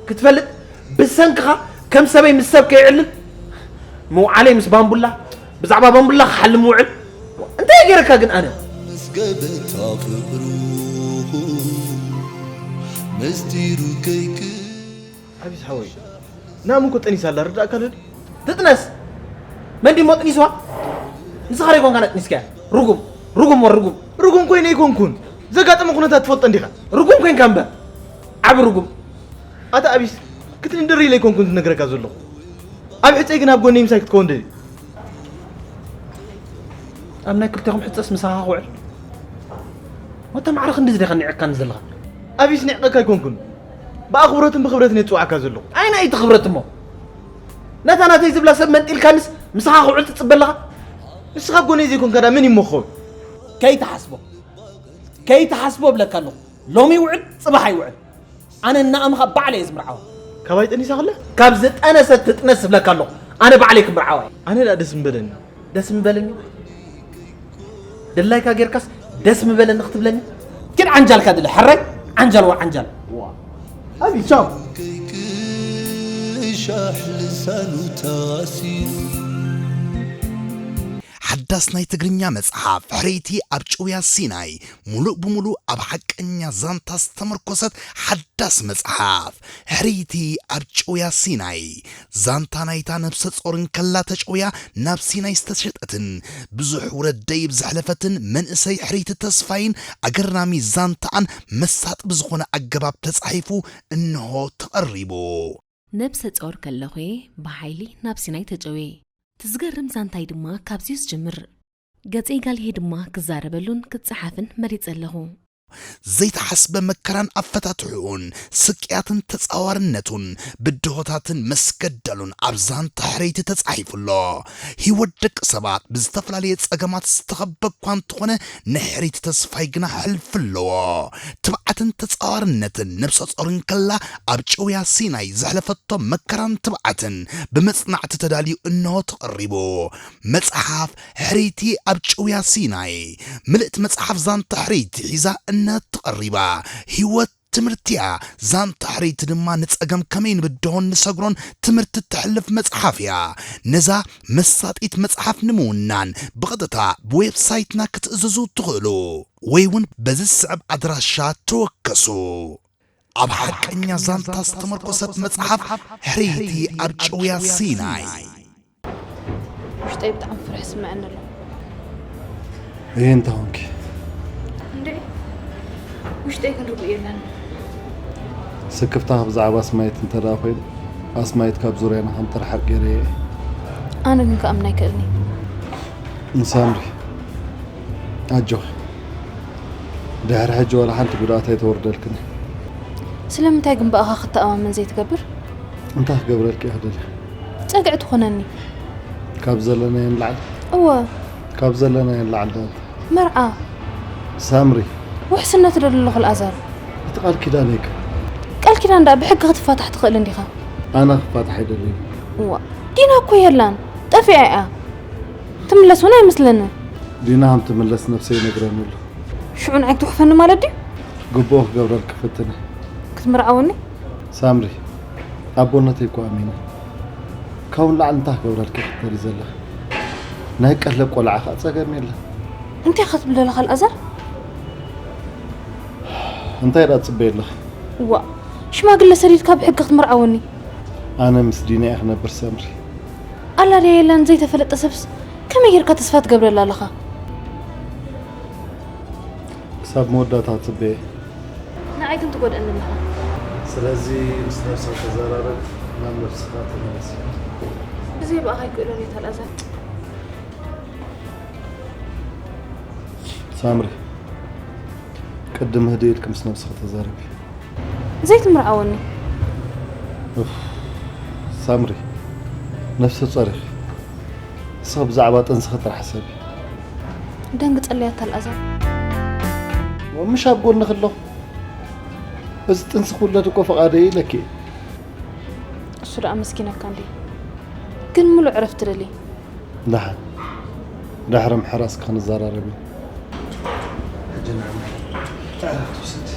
ክትፈልጥ ብሰንክኻ ከም ሰበይ ምስ ሰብ ከይዕልል ምውዓለይ ምስ ባምቡላ፣ ብዛዕባ ባምቡላ ክሓልም ውዕል። እንታይ ገይረካ ግን ኣነ? ምስ ገበታ ፍቕሩ ምስጢሩ ከይክ ኣቢስ ሓወይ፣ ናእሙ እኮ ጠኒሳ ኣላ፣ ርዳእካ ኣሎ ድዩ? ትጥነስ! መን ድሞ ጥኒስዋ? ንስኻ ዶ ኣይኮንካን ኣጥኒስካያ? ርጉም! ርጉም ወ ርጉም! ርጉም ኮይነ ኣይኮንኩን። ዘጋጠመ ኩነታት ትፈልጦ እንዲኻ። ርጉም ኮይንካ እምበር። ዓቢ ርጉም። ኣታ ኣቢስ፣ ክትንድር ኢለ ኣይኮንኩን ዝነግረካ ዘለኹ። ኣብ ሕጸይ ግን ኣብ ጎነይ ምሳይ ክትከውን ደልየ። ኣብ ናይ ክልቴኹም ሕጸስ ምሳኻ ክውዕል? ወታ ማዕረ ክንድዚ ዲኻ ኒዕካኒ ዘለኻ? ኣቢስ፣ ኒዕቀካ ኣይኮንኩን። ብኣኽብሮትን ብኽብረትን እየ ዝጽዋዕካ ዘለኹ። ኣየናይ እቲ ክብረት እሞ? ነታ ናተይ ዝብላ ሰብ መንጢልካንስ ምሳኻ ክውዕል ትጽበ ኣለኻ? ንስኻ ኣብ ጎነይ ዘይኮንካ ደኣ መን እዩ እሞ ክኸውን? ከይትሓስቦ። ከይትሓስቦ እብለካ ኣለኹ። ሎሚ ይውዕል፣ ጽባሕ ኣይውዕል። ኣነ እናኣምኻ ባዕለይ እየ ዝምርዓዋ። ካባይ ጠኒሳ ከላ? ካብ ዝጠነሰት ትጥነስ እብለካ ኣለኹ። ኣነ ባዕለይ ክምርዓዋ እየ። ኣነ ደኣ ደስ ምበለኒ። ደስ ምበለኒ? ድላይካ ጌርካስ ደስ ምበለኒ ክትብለኒ? ኪድ ዓንጃልካ ድለ፣ ሕራይ? ዓንጃል ወ ዓንጃል። ዋ። ኣቢ፣ ቻው። ሻሕ ልሳኑ ተዋሲኑ። ሓዳስ ናይ ትግርኛ መጽሓፍ ሕርይቲ ኣብ ጭውያ ሲናይ ሙሉእ ብሙሉእ ኣብ ሓቀኛ ዛንታ ዝተመርኮሰት ሓዳስ መጽሓፍ ሕርይቲ ኣብ ጭውያ ሲናይ። ዛንታ ናይታ ነብሰ ጾር እንከላ ተጨውያ ናብ ሲናይ ዝተሸጠትን ብዙሕ ውረድ ደይብ ዘሕለፈትን መንእሰይ ሕርይቲ ተስፋይን ኣገራሚ ዛንታኣን መሳጢ ብዝኾነ ኣገባብ ተጻሒፉ እንሆ ተቐሪቡ። ነብሰ ጾር ከለኹ'የ ብሓይሊ ናብ ሲናይ ተጨውየ። እቲ ዝገርም ዛንታይ ድማ ካብዚ'ዩ ዝጅምር። ገጸይ ጋልሄ ድማ ክዛረበሉን ክጸሓፍን መሪጸ ኣለኹ። ዘይተሓስበ መከራን ኣፈታትሕኡን፣ ስቅያትን ተጻዋርነቱን፣ ብድሆታትን መስገደሉን ኣብ ዛንታ ሕርይቲ ተጻሒፉ ኣሎ። ህይወት ደቂ ሰባት ብዝተፈላለየ ጸገማት ዝተኸበ እኳ እንተኾነ፣ ናይ ሕርይቲ ተስፋይ ግና ሕልፊ ኣለዎ። ትብዓትን ተጻዋርነትን ነብሰ ጾር እንከላ ኣብ ጭውያ ሲናይ ዘሕለፈቶ መከራን ትብዓትን ብመጽናዕቲ ተዳልዩ እንሆ ተቐሪቡ። መጽሓፍ ሕርይቲ ኣብ ጭውያ ሲናይ። ምልእቲ መጽሓፍ ዛንታ ሕርይቲ ሒዛ እነሆ ተቐሪባ። ህይወት ትምህርቲ እያ። ዛንታ ሕርይቲ ድማ ንጸገም ከመይ ንብድሆን ንሰግሮን ትምህርቲ እተሕልፍ መጽሓፍ እያ። ነዛ መሳጢት መጽሓፍ ንምውናን ብቐጥታ ብዌብሳይትና ክትእዝዙ ትኽእሉ ወይ እውን በዚ ዝስዕብ ኣድራሻ ተወከሱ። ኣብ ሓቀኛ ዛንታ ዝተመርኮሰት መጽሓፍ ሕርይቲ ኣብ ጭውያ ሲናይ። ውሽጠይ ብጣዕሚ ፍርሒ ይስምዐኒ ኣሎ። እየ እንታይ ኾንኪ? እንዴ፣ ውሽጠይ ግን ርጉእ የለን። ስክፍታኺ ብዛዕባ ኣስማይት እንተ ደኣ ኮይኑ፣ ኣስማይት ካብ ዙርያና ከም ትርሓቕ ገይረዮ እየ። ኣነ ግን ክኣምን ኣይክእልን እየ። ንሳምሪ፣ ኣጆኺ። ድሕሪ ሕጂ ዋላ ሓንቲ ጉድኣት ኣይተወርደልክን። ስለምንታይ ግን ብኣኻ ክተኣማመን ዘይትገብር? እንታይ ክገብረልኪ እየ ክደሊ? ጸግዒ ትኾነኒ። ካብ ዘለናዮ ንላዕሊ? እወ። ካብ ዘለናዮ ንላዕሊ ዳንታ። መርዓ። ሳምሪ። ውሕስነት እደሊ ኣለኹ ኣልኣዛር። እቲ ቃል ኪዳነይ ከ? ቃል ኪዳን ደኣ ብሕጊ ክትፋታሕ ትኽእል እንዲኻ። ኣነ ክፋታሕ ኣይደልን። እዋ። ዲና እኮ የላን። ጠፊኣ እያ። ትምለስ እውን ኣይመስለንን። ዲና ከም ትምለስ ነብሰይ ይነግረኒ ኣሎ። ሽዑ ንዓይ ክትውሕፈኒ ማለት ድዩ? ግቡእ ክገብረልኪ ክፍትን እየ። ክትምርዓወኒ? ሳምሪ፣ ኣቦነተይ እኮ ኣሚነ ካብኡ ንላዕሊ እንታይ ክገብረልኪ ክትደሊ ዘለኺ? ናይ ቀለብ ቆልዓ ከዓ ጸገም የለን። እንታይ ኢኻ ትብል ዘለኻ ኣልኣዛር? እንታይ ደኣ ትጽበይ ኣለኺ? ዋ ሽማግለ ሰዲድካ ብሕጊ ክትምርዓወኒ? ኣነ ምስ ዲና እየ ክነብር ሰምሪ። ኣላ ድያ የላን ዘይተፈለጠ ሰብስ ከመይ ጌርካ ተስፋ ትገብረላ ኣለኻ? ክሳብ መወዳእታ ትጽበየ። ንዓይ ግን ትጎድኣኒ ኣለኻ። ስለዚ ምስ ነብስኻ ተዘራረብ፣ ናብ ነብስኻ ተመለስ። ብዘይ ብኣኻ ኣይክእሎን እዩ ኣልኣዛር። ሳምሪ፣ ቅድም ህድእ ኢልኪ ምስ ነብስኺ ተዛረቢ። ዘይትምርዓወኒ? ኡፍ፣ ሳምሪ፣ ነፍሰ ጾር ኢኺ። ንስኺ ብዛዕባ ጥንስኺ ጥራሕ ሕሰቢ። ደንግጸለይ ኣታ ኣልኣዛር። ምሽ ኣብ ጎንኺ ኣለኹ። እዚ ጥንሲ ክውለድ እኮ ፈቓደይ ኢለኪ እየ። እሱ ደኣ መስኪነካ እንዴ። ግን ሙሉእ ዕረፍቲ ደሊ። ደሓን ድሕሪ ምሕራስ ክንዘራረብ ኢና። ሕጂ ንዕማ ዕረፍቲ ውሰድ።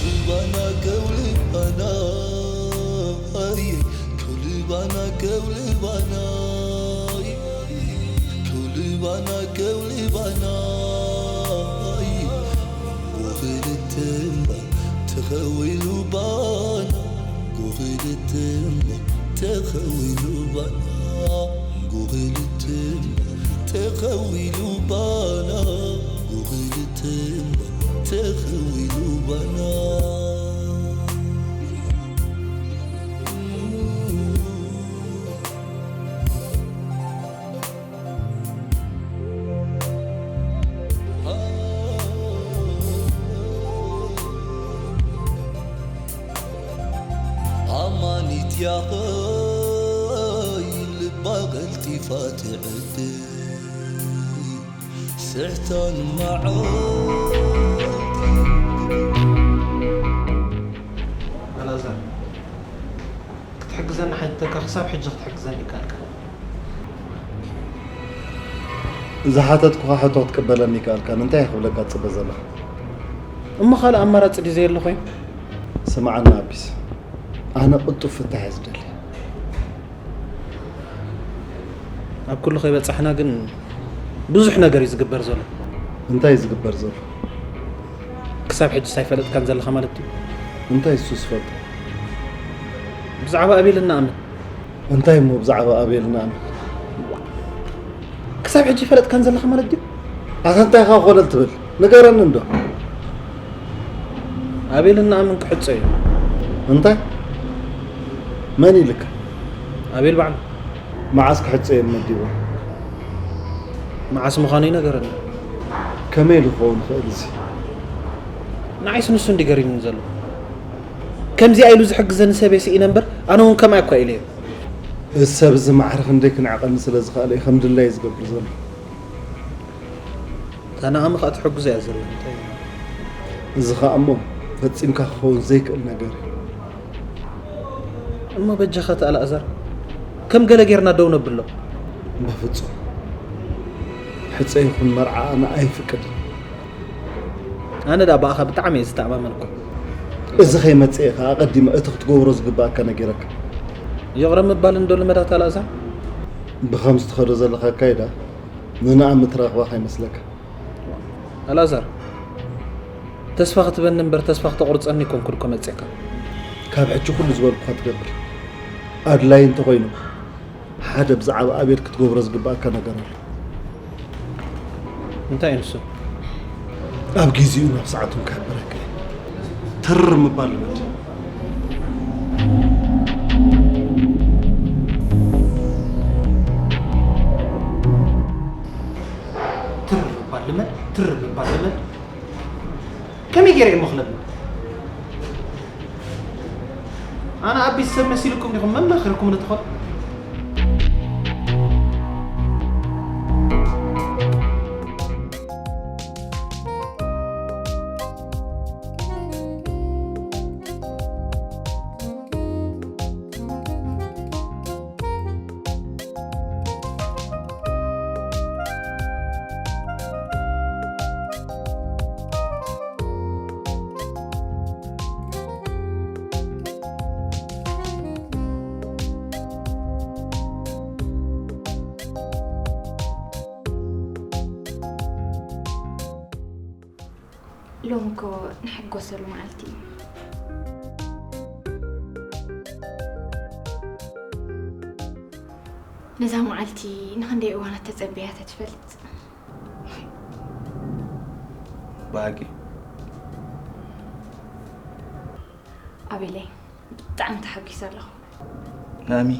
ልባና ከው ልባና ኣየ ከው ልባና ከው ልባና ኣየ ከው ልባና ከው ልባና ኣየ ጎኽልትማ ተኸዊሉ ባና ጎኽልትማ ተኸዊሉ ባና ጎኽልትማ ተኸዊሉ ባና ጎኽልትማ ተኸዊሉ ባና ኣማኒት ያኸይ ልባ ቀልጢፋ ትዕድል ስሕታን መዓልቲ ኣልኣዛር ክትሕግዘኒ ሓቲተካ ክሳብ ሕጂ ክትሕግዘኒ ይከኣልካ። ዝሓተትኩኻ ሕቶ ክትቅበለኒ ይከኣልካን እንታይ ክብለካ ትጽበ ዘለኻ? እሞ ካልእ ኣማራፂ ድዩ ዘየሎ ኮይኑ? ስምዓና ኣቢስ፣ ኣነ ቅልጡፍ ፍታሕ እየ ዝደሊ። ኣብ ኩሉ ከይበፃሕና ግን ብዙሕ ነገር እዩ ዝግበር ዘሎ። እንታይ እዩ ዝግበር ዘሎ? ክሳብ ሕጂ ሳይፈለጥካን ዘለኻ ማለት እዩ። እንታይ እሱ ዝፈልጦ? ብዛዕባ ኣቤል እናኣምን እንታይ እሞ ብዛዕባ ኣቤል እናኣምን? ክሳብ ሕጂ ፈለጥካን ዘለኻ ማለት ድዩ? ኣታ እንታይ ኢኻ ኮለል ትብል? ንገረኒ እንዶ። ኣቤል እናኣምን ክሕጾ እዩ። እንታይ? መን ኢልካ? ኣቤል ባዕሉ። መዓስ ክሕጾ እየ መዲቦ? መዓስ ምዃኑ ይነገረኒ። ከመይ ኢሉ ክኸውን ይኽእል እዚ? ንዓይስ ንሱ እንዲ ገሪምኒ ዘሎ። ከምዚኣ ኢሉ ዝሕግዘኒ ሰብ እየ ስኢነ እምበር ኣነ እውን ከምኣ እኳ ኢለ እየ። እዚ ሰብ እዚ ማዕረ ክንደይ ክነዕቐኒ ስለ ዝኸኣለ እዩ ከም ድላዩ ዝገብር ዘሎ። እታ ንኣሚ ከዓ ትሕግዞ እያ ዘላ። እንታይ እዩ? እዚ ከዓ እሞ ፈጺምካ ክኸውን ዘይክእል ነገር እዩ። እሞ በጃኻ እቲ ኣልኣዛር ከም ገለ ጌርና ደው ነብሎ። በፍጹም ሕጸ ይኹን መርዓ ኣነ ኣይፍቅድን። ኣነ ደኣ ብኣኻ ብጣዕሚ እየ ዝተኣማመን እኮ። እዚ ከይመጽእ ኢኻ ኣቐዲመ እቲ ክትገብሮ ዝግባኣካ ነጊረካ። ይቕረ ምባል እንዶ ልመዳት ኣልኣዛር። ብኸምዚ ትኸዶ ዘለኻ ኣካይዳ ንንኣሚ ትረኽባ ከይመስለካ። ኣልኣዛር ተስፋ ክትበኒ እምበር ተስፋ ክተቑርጸኒ ኣይኮንኩን እኮ መጺእካ። ካብ ሕጂ ኩሉ ዝበልኩኻ ትገብር። ኣድላይ እንተኾይኑ ሓደ ብዛዕባ ኣቤል ክትገብሮ ዝግባኣካ ነገር ኣሎ። እንታይ እዩ ንሱ? ኣብ ግዜኡ ናብ ሰዓቱን ክሕብረካ እየ። ትር ምባል ልመድ። ትር ምባል ልመድ፣ ትር ምባል ልመድ። ከመይ ገይረ እየ መኽለብ? ኣነ ኣቢስ ሰብ መሲልኩም ዲኹም መመኽርኩም ንትኾን? ሎም እኮ ንሕጎሰሉ መዓልቲ እዩ። ነዛ መዓልቲ ንኽንደይ እዋናት ተጸቢያ ተትፈልጥ። ብሓቂ ኣቤለይ፣ ብጣዕሚ ተሓጒሰ ኣለኹ። ናሚ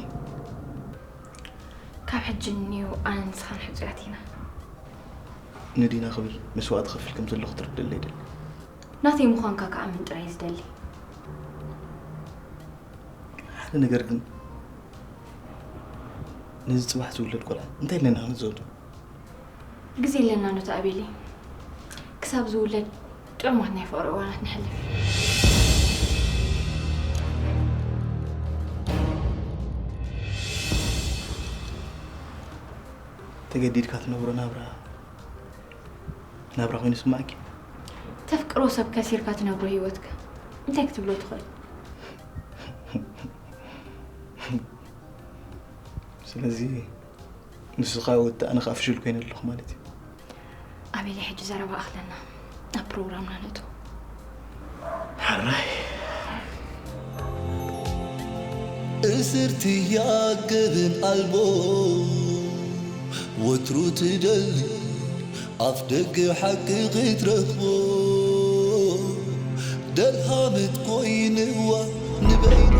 ካብ ሕጂ ንዩ ኣነ ንስኻን ሕጹያት ኢና። ንዲና ክብል መስዋእቲ ከፍል ከም ዘለኹ ትርድእለይ ደሊ። ናተይ ምዃንካ ክኣምን ጥራይ ዝደሊ። ሓደ ነገር ግን ነዚ ጽባሕ ዝውለድ ቆልዓ እንታይ ኢልና ኢና ክንዘውዶ? ግዜ ኣለና ኖታ ኣቤሊ። ክሳብ ዝውለድ ጥዑማት ናይ ፍቕሪ እዋናት ንሕልፍ። ተገዲድካ ትነብሮ ናብራ ናብራ ኮይኑ ስማዕኪ። ተፍቅሮ ሰብ ከሲርካ ትነብሮ ህይወትካ እንታይ ክትብሎ ትኽእል? ስለዚ ንስኻ ወዲ ኣነ ከዓ ፍሽል ኮይነ ኣለኹ ማለት እዩ። ኣቤሊ፣ ሕጂ ዘረባ ኣኽለና ናብ ፕሮግራምና ነእቶ። ሓራይ እስርትያ ገበን ኣልቦ ወትሩ ትደሊ ኣፍ ደገ ሓቂ ክትረኽቦ ደልሃመት ኮይንዋ ንበይና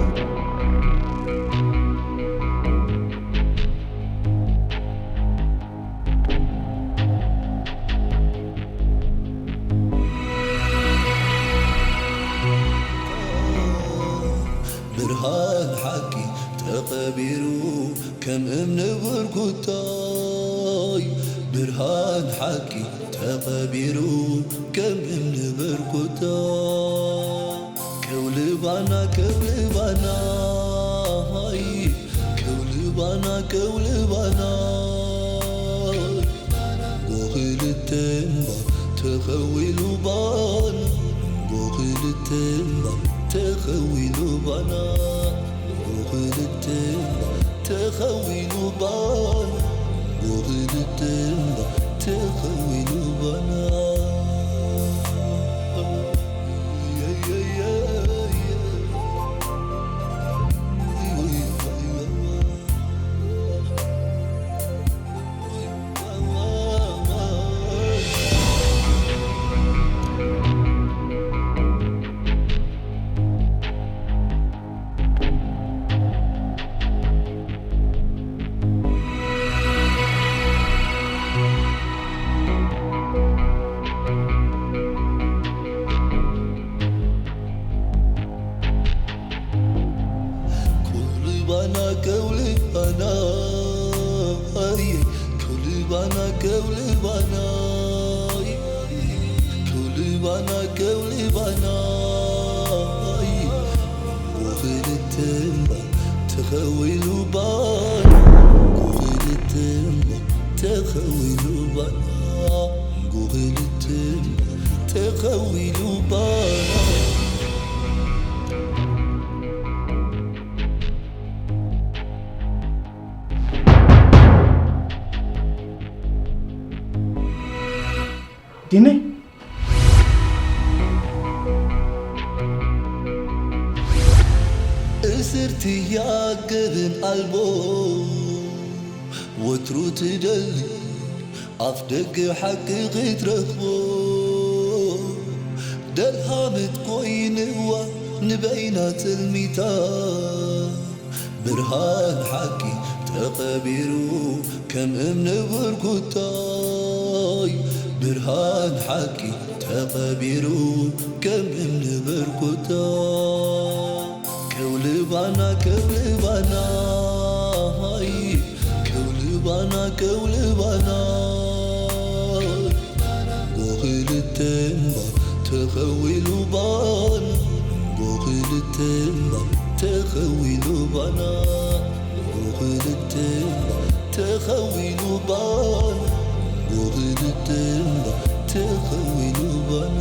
ብርሃን ሓቂ ተቐቢሩ ከም እምኒ ብርኩታይ ብርሃን ሓቂ ተቐቢሩ ከም እምኒ ብርኩታይ ከውልባና ከውልባና ሃይ ከውልባና ከውልባና ጎኽልተ እምባ ተኸዊሉ ባና ጎኽልተ እምባ ተኸዊሉ ባና ጎኽልተ እምባ ተኸዊሉ ባና ጎኽልተ እምባ ተኸዊሉ ባና ከውልባና ከውልባና ከውልባና ከውልባና ከውልባና ከውልባና ጎኽልትምባ ተኸዊሉ ባና ጎኽልትምባ ተኸዊሉ ባና ጎኽልትምባ ተኸዊሉ ባና ዲነይ እስርትያ ገበን ኣልቦ ወትሩ ትደሊ ኣፍ ደገ ሓቂ ክትረኽቦ ደልሃመት ኮይንዋ ንበይና ትልሚታ ብርሃን ሓቂ ተቐቢሩ ከም እምኒ ብርኩታይ ብርሃን ሓቂ ተቐቢሩ ከም እምኒ ብርኩታይ ከውልባና ከውልባና ከውልባና ከውልባና ጎኽልተ እምባ ተኸዊሉ ባና ጎኽልተ እምባ ተኸዊሉ ባና ጎኽልተ እምባ ተኸዊሉ ባና ጎኽልተ እምባ ተኸዊሉ ባና